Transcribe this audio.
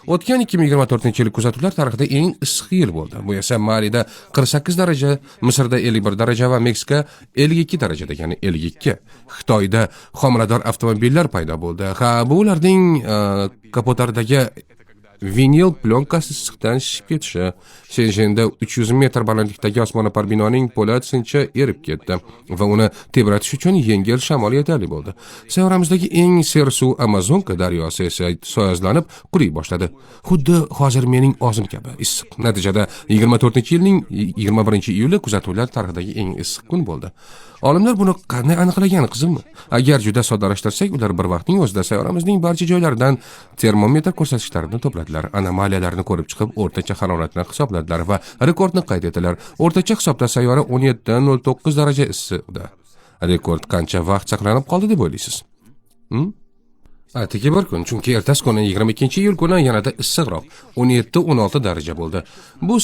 O'tgan 2024-yil kuzatuvlar tarixida eng issiq yil bo'ldi. Bu esa Malida 48 daraja, Misrda 51 daraja va Meksika 52 daraja degani 52. Xitoyda homilador avtomobillar paydo bo'ldi. Ha, bu ularning kapotlaridagi vinil plyonkasi issiqdan shishib ketishi. Shenzhenda 300 metr balandlikdagi osmono'par binoning po'lat sinchi erib ketdi va uni tebratish uchun yengil shamol yetarli bo'ldi. Sayyoramizdagi eng sersuv Amazonka daryosi esa soyozlanib quriy boshladi. Xuddi hozir mening og'zim kabi issiq. Natijada 24-yilning 21-iyuli kuzatuvlar tarixidagi eng issiq kun bo'ldi. Olimlar buni qanday aniqlagan, qizimmi? Agar juda soddalashtirsak, ular bir vaqtning o'zida sayyoramizning barcha joylaridan termometr ko'rsatkichlarini to'pladilar, anomaliyalarni ko'rib chiqib, o'rtacha haroratni hisobladilar va rekordni qayd etdilar. O'rtacha hisobda sayyora 17.09 daraja issiqda. Rekord qancha vaqt saqlanib qoldi deb o'ylaysiz? Atigi bir kun, chunki ertasi kuni, 22-iyul kuni yanada issiqroq 17-16 daraja bo'ldi. Bu